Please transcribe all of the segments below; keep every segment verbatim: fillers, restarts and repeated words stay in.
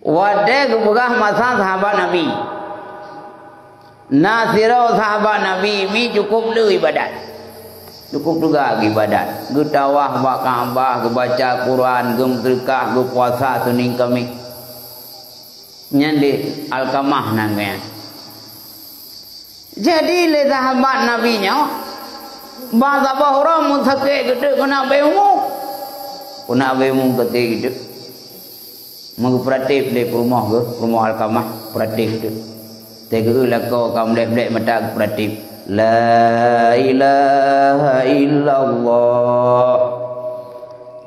Watée geupeugah masa sahabat Nabi, na sidroe sahabat Nabi mi cukup le ibadat. Cukup teuga geuibadat. Geutawaf bak Ka'bah, geubaca Quran, geumeuseudeukah, geupuasa Senin Kamis. Nyan di Alkamah nan nyan. Jadi lé sahabat Nabi nyoe, bak saboh uroe meusakét geuteuk keuneuk abéh umu. Keuneuk abéh umu geuteuk geuteuk. Meugeupeuratib lé peurumoh geuh, peurumoh Alkamah, peuratib geuteuk. Teugeue lakoe ka meulek-meulek mata geupeuratéb. La ilaha illallah.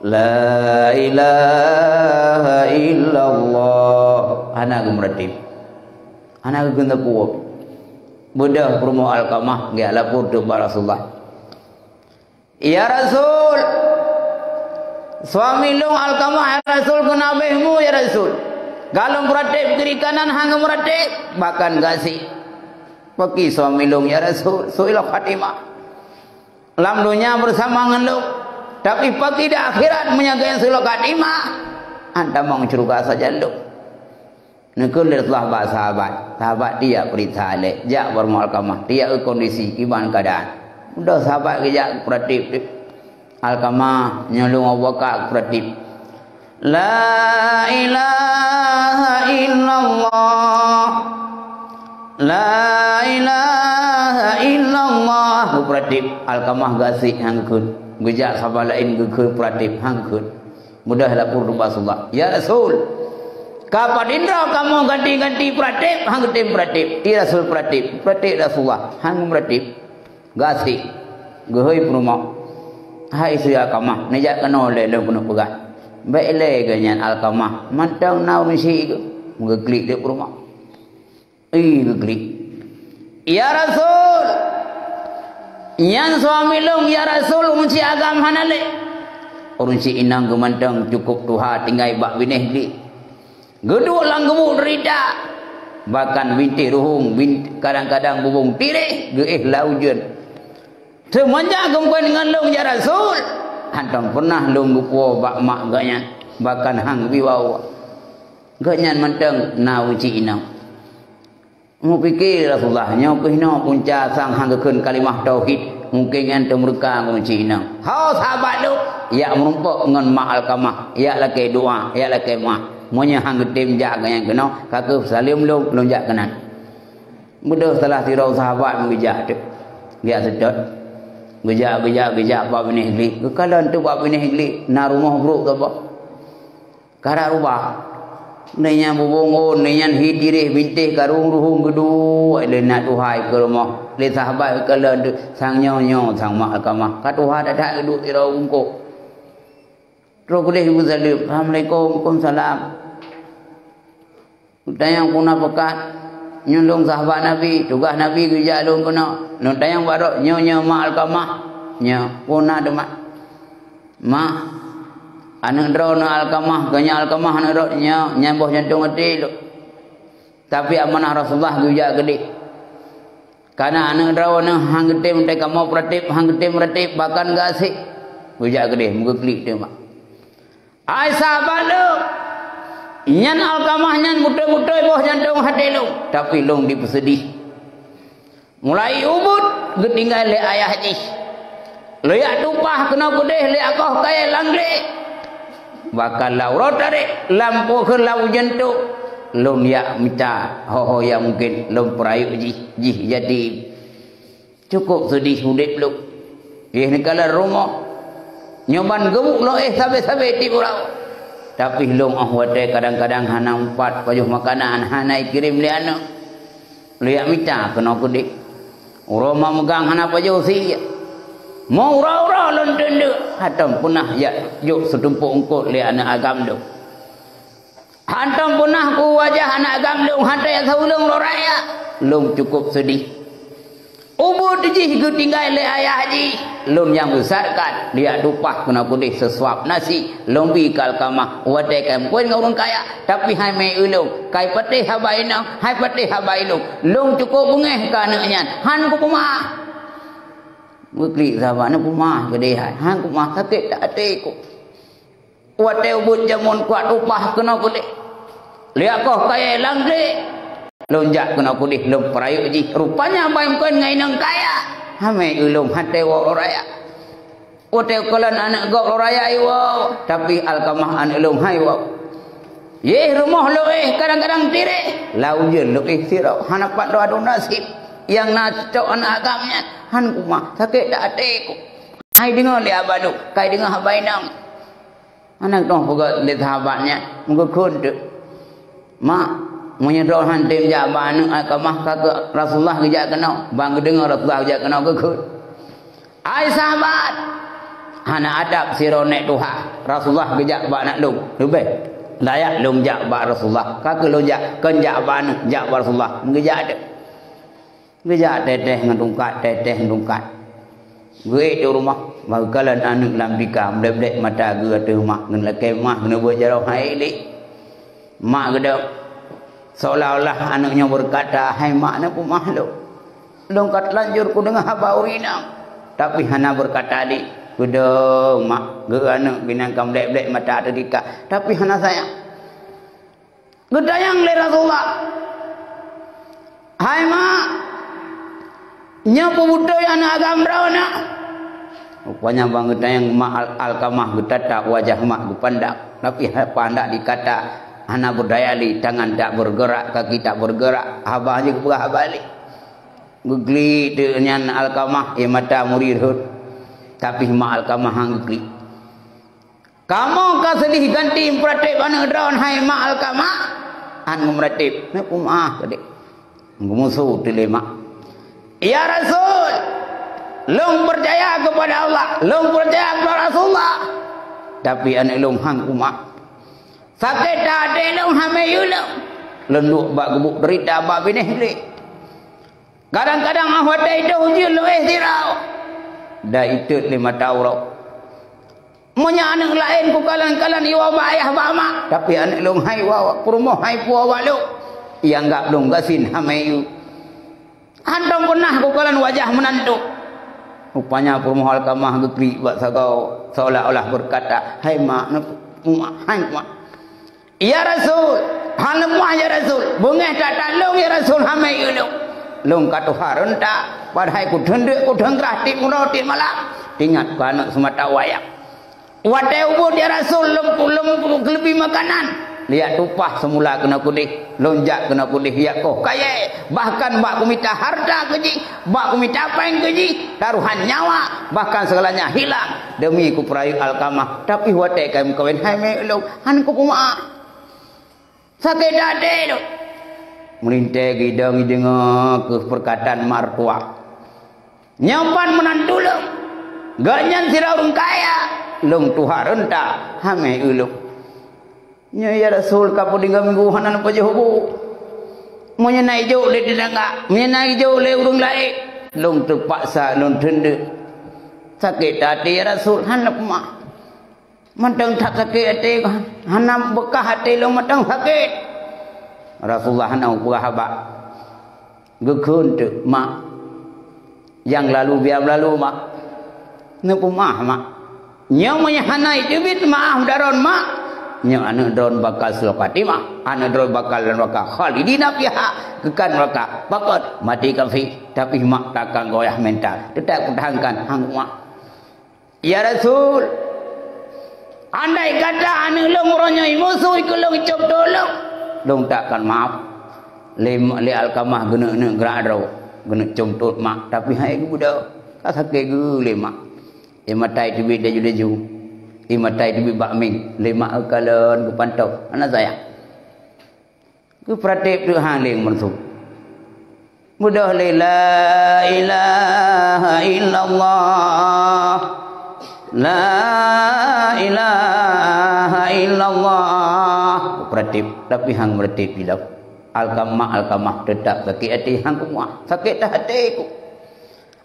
La ilaha illallah. Hana geumeuratéb. Hana geugeunteuk kuwob. Beudôh peurumoh Alkamah geujak lapor teuk bak Rasulullah. "Ya Rasul, suami lôn Alkamah, ya Rasul, keuneuk abéh umu, ya Rasul. Galom meuratéb kiri kanan hana meuratéb, bahkan gasik. Pakri suami lôn, ya Rasul, su'il khatimah. Lam donya beusama ngon lôn, tapi pakri di akhirat meunyoe geuh su'il khatimah, han tamong syeuruga sajan lôn." Neukheun lé Rasulullah bak sahabat, sahabat tiek peuriksa lé, jak bak rumoh Alkamah, tiek kondisi kiban keuadaan. Udah sahabat geujak peuratéb. Alkamah, nyoe lôn Abu Bakar peuratéb. La ilaha illallah. La ilaha illallah. Geupeuratéb. Alkamah gasik han geukheun. Geujak sahabat laén geukheun peuratéb han geukheun. Mudah lapor bak Rasulullah. "Ya Rasul, ka padum droe kamoe ganti-ganti peuratéb, han geutem peuratéb." "Ya Rasul, peuratéb." Peuratéb Rasulullah, han meuratéb. Gasik. Geuhôi peurumoh. "Hai istri Alkamah, neujak keunoe lé lôn keuneuk peugah. Bék lé geuh nyan Alkamah, mantong na ureuëng syiek geuh." Meugeuklik lé peurumoh. Ih, geuklik. "Ya Rasul, nyan suami lôn, ya Rasul, ureuëng syiek agam hana lé." Ureuëng syiek inong geumantong cukup tuha tinggai bak binéh glé. Geuduek lam geubuek deurita. Bahkan bintéh ruhueng, bin-, kadang-kadang bubông tiréh geuéh lam ujeuen. "Seumeunjak geumeupeuen ngon lôn, ya Rasul, hantom peunah lôn geupuwoe bak mak geuhnyan, bahkan han geubi wawa. Geuhnyan mantong na ureuëng syiek inong." Meupike Rasulullah, nyoe keuh inoe punca sang han geukheun kalimah tauhid, mungken nyan teumeureuka ngon cit inong. "Ho sahabat lôn, jak meurumpok ngon mak Alkamah, jak lakée doá, jak lakée meuah. Meunyoe han geutem jak keu nyang keunoe, ka kheueh saleuem lôn, lôn jak keunan." Beudôh salah sidroe sahabat meugeujak teuk. Geujak seutôt. Geujak, geujak, geujak bak binéh glé. Geukalon teuk bak binéh glé, na rumoh brôk saboh. Karab rubah. Nyan bubông ôn, nyan hi tiréh bintéh karông ruhueng geuduek lé na tuha i keu rumoh. Lé sahabat geukalon teuk sang nyoe, nyoe sang mak Alkamah. Ka tuha that-that geuduek sidroe bungkôh. Troh keudeh geusaleuem, "Assalamualaikum." "Waalaikumsalam." Geutanyong, "Peue na peukat?" "Nyoe lôn sahabat Nabi, tugaih Nabi geujak lôn keunoe." Lôn tanyong bak droe, "Nyoe, nyoe mak Alkamah?" "Nyoe." "Peue na teuma?" "Mak, aneuëk droeneuh Alkamah, geuhnyan Alkamah aneuëk droe nyoe, nyan boh jantông até lôn. Tapi amanah Rasulullah geujak keudeh. Kareuna aneuëk droeneuh han geutem teuka kamoe peuratéb, han geutem peuratéb, bahkan gasik. Geujak keudeh, meugeuklik teuma." "Hai sahabat lôn, nyan Alkamah nyan beutôi-beutôi boh jantông até lôn, tapi lôn dipeuseudeh. Mulai ubit geutinggai lé ayah jih. Lôn jak tumpah keunoe keudeh lé akoh kayée lam glé. Bahkan lam uroe tarek, lam poh keu lam ujeuen teuk, lôn jak mita ho-ho nyang mungken lôn peurayeuk jih, jih yatim. Cukup seudeh udeb lôn. Jih neukalon rumoh. Nyoe ban geubuek lôn éh sabe-sabe tieb uroe. Tapi lôn óh watée kadang-kadang hana meupat pajoh makanan, hana ikirém lé aneuëk. Lôn jak mita keunoe keudeh. Uroe mak meugang hana pajoh sie. Meu uroe-uroe lôn teundeuk, hantom peunah jak jok seutumpok eungkôt lé aneuëk agam lôn. Hantom peunah kuwajah aneuëk agam lôn, hantom jak sauleueng lôn raya. Lôn cukup seudeh. Ubit jih geutinggai lé ayah jih, lôn nyang beusatkan, jak tumpah keunoe keudeh seusuab nasi, lôn bi keu Alkamah, watée ka meupeuen ngon ureuëng kaya, tapi hai mé ulôn, kai patéh haba inong, hai patéh haba ilôn. Lôn cukup beungéh keu aneuëk nyan, han kupeumaah." Meuklik sahabat nyan peumaah keudeh hai, han kupeumaah, sakét that até ku. Watée ubit jameun kuat tumpah keunoe keudeh. Liak koh kayée lam glé. Lôn jak keunoe keudeh lôn peurayeuk jih. Rupanya bai meukeuen ngon inong kaya. Hamé ulôn han teuwoe raya. Watée kalon aneuk gob raya iwoe, tapi Alkamah aneuk lôn han iwoe. Yeh rumoh lôn éh kadang-kadang tireh. Lau ujeuen lôn éh sidroe. Hana pat lôn adu naseb. Nyang na cok aneuk agam nyan. Han kumat. Sakét that até ku. Hai deungoe lé haba lôn. Kai deungoe haba inong. Aneuk toh peugah lé sahabat nyan, meugeukheun teuk. Mak, meunyoe droe han tem jak bak aneuk Alkamah ka keu Rasulullah geujak keunoe, ban geudeungoe Rasulullah geujak keunoe geukheun. Hai sahabat, hana adab sidroe nèk tuha. Rasulullah geujak bak aneuk lôn, leubeh layak lôn jak bak Rasulullah. Ka keu lôn jak, kon jak bak aneuk, jak bak Rasulullah. Geujak teuk. Geujak teuh-teuh ngon tungkat, teuh-teuh ngon tungkat. Geuék u rumoh, bak geukalon aneuk lam tika, blek-blek mata geuh ateueh mak, ngon lakée mah keuneuk beuet jaroe hai ék. Mak geudong, seolah-olah aneuk nyoe beukata, "Hai mak, neupeumah lôn. Lôn ka teulanjur kudeungoe haba ureueng inong, tapi hana beukata lé. Geudong mak, geuh aneuk binan ka blek-blek mata ateueh tika, tapi hana sayang." Geutanyong lé Rasulullah, "Hai mak, nyoe peue beutôi aneuk agam droeneuh?" Rupanya ban geutanyong mak Al-, Alkamah geutatap wajah mak geupandang, tapi hana pandang dikata, hana beudaya lé, tangan tak bergerak, kaki tak bergerak, haba jih geupeugah haba lé. Geuklik teuk nyan Alkamah, ie mata muri rhot, tapi mak Alkamah han geuklik. "Kamoe ka seudeh ganti meuratéb aneuk droen hai mak Alkamah?" "Han geumeuratéb." "Neupeumeu'ah keudéh." Geumusu teulé mak. "Ya Rasul, lôn peucaya keupada Allah, lôn peucaya keupada Rasulullah, tapi aneuk lôn han kumat. Sakét that até lôn hamé yue lôn. Lôn duek bak gubuk deurita bak binéh glé. Kadang-kadang ah watée itôh ujeuen lôn éh sidroe, dan itot lé mata uroe. Meunyoe aneuk laén kukalon-kalon iwoe bak ayah bak mak, tapi aneuk lôn han iwoe, peurumoh han ipuwoe bak lôn, ianggab lôn gasien hamé yue. Hantom peunah kukalon wajah meunantu." Rupanya peurumoh Alkamah geuklik bak sagoe, seolah-olah beukata, "Hai mak, neupeumeu'ah, han kumat." "Ya Rasul, han leupah ya Rasul, beungéh that-that lôn ya Rasul, hamé yue lôn. Lôn ka tuha reunta, padahai kuteundeuk kuteunggrah tieb uroe tieb malam, teuingat keu aneuk seumata wayang. Watée ubit ya Rasul, lôn pu-, lôn pu-, keuleubie makanan, liak tupah seumula keunoe keudeh, lôn jak keunoe keudeh liak koh kayée, bahkan bak kumita hareuta keu jih, bak kumita péng keu jih, tarohan nyawa, bahkan segalanya hilang deumi kupeurayeuk Alkamah, tapi watée ka meukawen hamé lôn, han kupeumeu'ah." Sakét that até lôn. Meulintée gidong ideungoe keuh peurkataan mak meutuah. "Nyoe pat meunantu lôn. Gobnyan sidroe ureueng kaya. Lôn tuha reunta, hamé yue lôn." "Nyoe ya Rasul, ka peuet tinggai minggu hana neupajoh bu. Meunyoe na ijok lé tetangga, meunyoe na ijok lé ureueng laén, lôn teupaksa lôn teundeuk. Sakét that até ya Rasul, hana peumah." Mantong that sakét até, hana beukah até lôn mantong sakét. Rasulullah hana peugah haba. Geukheun teuk, "Mak, nyang lalu biar lalu, Mak. Neupeumeu'ah, Mak. Nyoe meunyoe hana iteubiet meu'ah droen, Mak, nyoe aneuk droen bakal sulok até, Mak. Aneuk droen bakal dan bakal khalidina fiha, keukan neraka. Pakon? Maté kafé, tapi Mak takang goyah mental. Teutap peutahankan, han kumat." "Ya Rasul, andai kata aneuk lôn uroe nyoe imusoh keu lôn, icok tulông, lôn takkan maaf." Lé, lé Alkamah geuneuk-neuk grak droe, geuneuk com tot mak, tapi han geubeudôh. Ka sakét geuh lé mak. Ie mata iteubiet laju-laju. Ie mata iteubiet bak mieng. Lé mak geukalon, geupantoe. Hana sayang. Geupeuratéb teuk han lé meureusôk. Beudôh lé, "La ilaha illallah. La ilaha illallah." Geupeuratéb, tapi han meuratéb ilong. Alkamah, Alkamah teutap sakét até, han kumat. Sakét that até ku.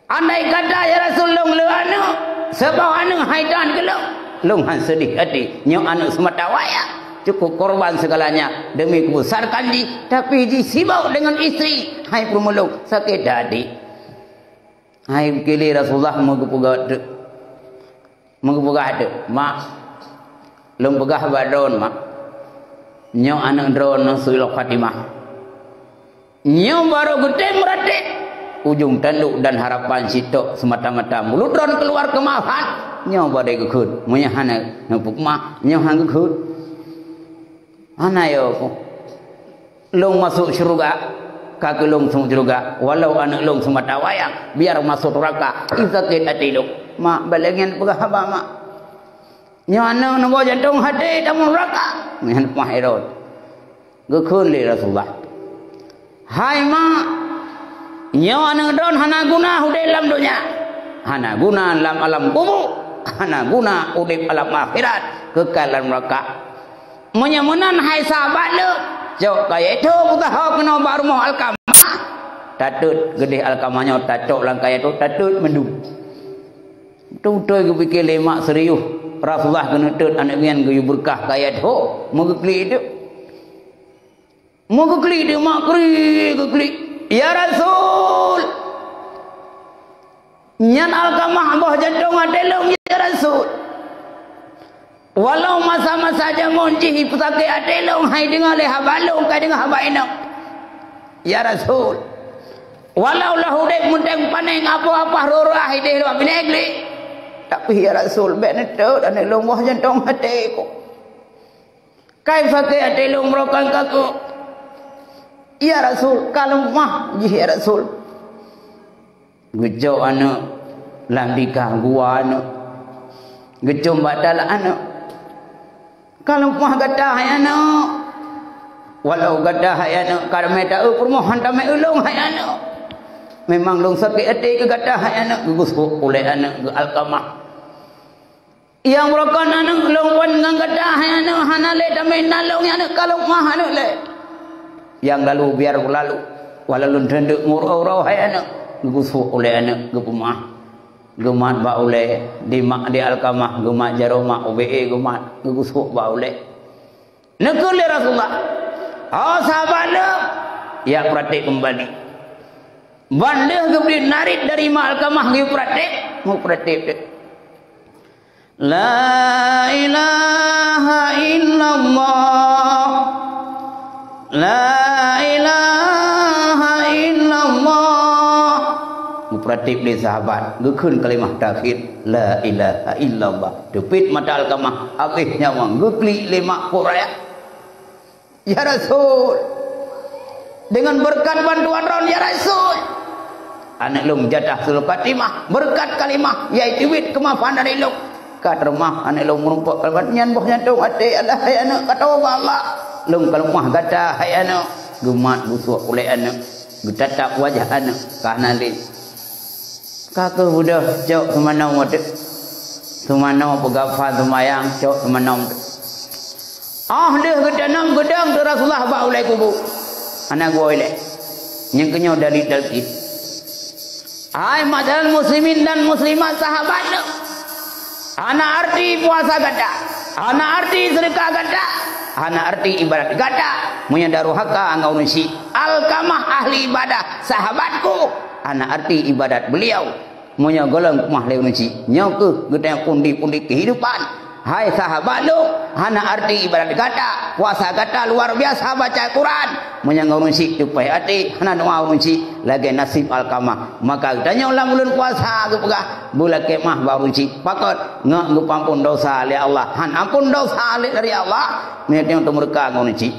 Andai kata, ya Rasul, lôn le aneuk, saboh aneuk hai dan keu lôn, lôn han seudeh até. Nyoe aneuk seumata wayang, cukup korban segalanya demi kubesarkan jih, tapi jih sibok deungon istri. Hai peurumoh lôn, sakét that até. Hai keu lé Rasulullah meugeupeugah teuk. Meugeupeugah teuk, "Mak, lôn peugah bak droen, Mak. Nyoe aneuk droeneuh su'ul khatimah. Nyoe barô geutem meuratéb. Ujông tanduk dan harapan sitok seumata-mata mulut droeneuh keuluar keumaafan. Nyoe badai geukheun. Meunyoe hana neupeukeumah, nyoe han geukheun. Hana yo. Lôn masôk syeuruga, ka keu lôn seumeung syeuruga, walau aneuk lôn seumata wayang, biar masôk nuraka, ih sakét até lôn. Mak, balèe nyan peugah haba, mak. Nyoe aneuk neuboh jantông até tamong nuraka. Nyan pah Herod. Geukheun lé Rasulullah. Hai mak, nyoe aneuk droen hana guna udép lam donya. Hana guna lam alam kubu. Hana guna udép alam akhirat. Keukai lam nuraka. Meunyoe meunan hai sahabat lôn, cok kayèe tho beutaho keunoe bak rumoh Alkamah. Tatot geudeh Alkamah nyoe tacok lam kayèe tho, tatot mandum. Beutôi-beutôi geupike lé mak serius. Rasulullah keuneuk tot aneuk nyan geuyue beureukat kayèe tho, meugeuklik teuk. Meugeuklik teuk mak krik, geuklik. Ya Rasul, Nyan Alkamah boh jantông até lôn, ya Rasul. Walau masa-masa jameun jih peusakét até lôn, hai deungoe lé haba lôn, ka deungoe haba inong. Ya Rasul. Walau lôn udép meuntang panéng apoh-apoh rôh-rôh hai deh lôn binéh glik. Tapi ya Rasul, bèk neutot aneuk lôn boh jantông até ku. Kai sakét até lôn meurokon kaku. Ya Rasul, ka leumah jih ya Rasul. Geucok aneuk lam bikah gua aneuk. Geucom bak talak aneuk. Ka leumah gata hai aneuk. Walau gata hai aneuk ka ramé taeu peurumoh han tamé ulông hai aneuk. Memang lôn sakét até keu gata hai aneuk, geugusok ulèe aneuk geu Alkamah. Nyang meurokon aneuk lôn wan ngon gata hai aneuk hana lé tamé na lôn nyang aneuk ka lôn meuah aneuk lé. Nyang lalu biar beulalu. Walau lôn teundeuk ngurô-urô hai aneuk. Geugusok ulèe aneuk geupeumeuah. Geumat bak ulèe, di mak di Alkamah, geumat jaroe mak ubé geumat, geugusok bak ulèe. Neukheun lé Rasulullah, "Oh sahabat lôn, ya peuratéb keumbali." Ban lheueh geubri narit dari mak Alkamah geupeuratéb, meupeuratéb deh. La ilaha illallah. La ilaha illallah. Meupeuratéb lé sahabat, geukheun kalimah takhir, la ilaha illallah. Teupit mata Alkamah, habéh nyawöng, geuklik lé mak pok raya. Ya Rasul, dengan beureukat bantuan droen, ya Rasul, aneuk lôn jatah su'ul khatimah, beureukat kalimah, yaitu wit keumaafan dari lôn. Ka teureumoh aneuk lôn meurumpok kalimat nyan boh jantông até, alah hai aneuk, ka tobat bak Allah. Lôn ka leumah gata hai aneuk. Geumat geusuak ulèe aneuk, geutatap wajah aneuk, ka hana lé. Ka keuh beudôh cok seumanoe teuk. Seumanoe peugah phan seumayang cok seumanoe teuk. Oh deuh geutanam geudong teuk Rasulullah bak ulèe kubu. Hana geuwoe lé. Nyang keunyoe dari talqin. Hai ma'asyiral muslimin dan muslimat sahabat lôn. Hana arti puasa gata. Hana arti seudeukah gata. Hana arti ibadat gata. Meunyoe durhaka ngon ureueng chik. Alkamah ahli ibadah sahabatku. Hana arti ibadat beliau. Meunyoe gohlom keumah lé ureueng chik, nyoe kheueh geutanyoe pundi-pundi keuhidupan. Hai sahabat lôn, hana arti ibadat gata, puasa gata luar biasa baca Quran. Meunyoe ngon ureueng chik tupéh até, hana doa ureueng chik, lagèe naseb Alkamah. Maka geutanyoe lam buleuen puasa geupeugah, beulakèe meu'ah bak ureueng chik. Pakon? Ngon geupeuampôn dosa lé Allah. Han ampôn dosa lé dari Allah, meunyoe tanyoe teumeureuka ngon ureueng chik.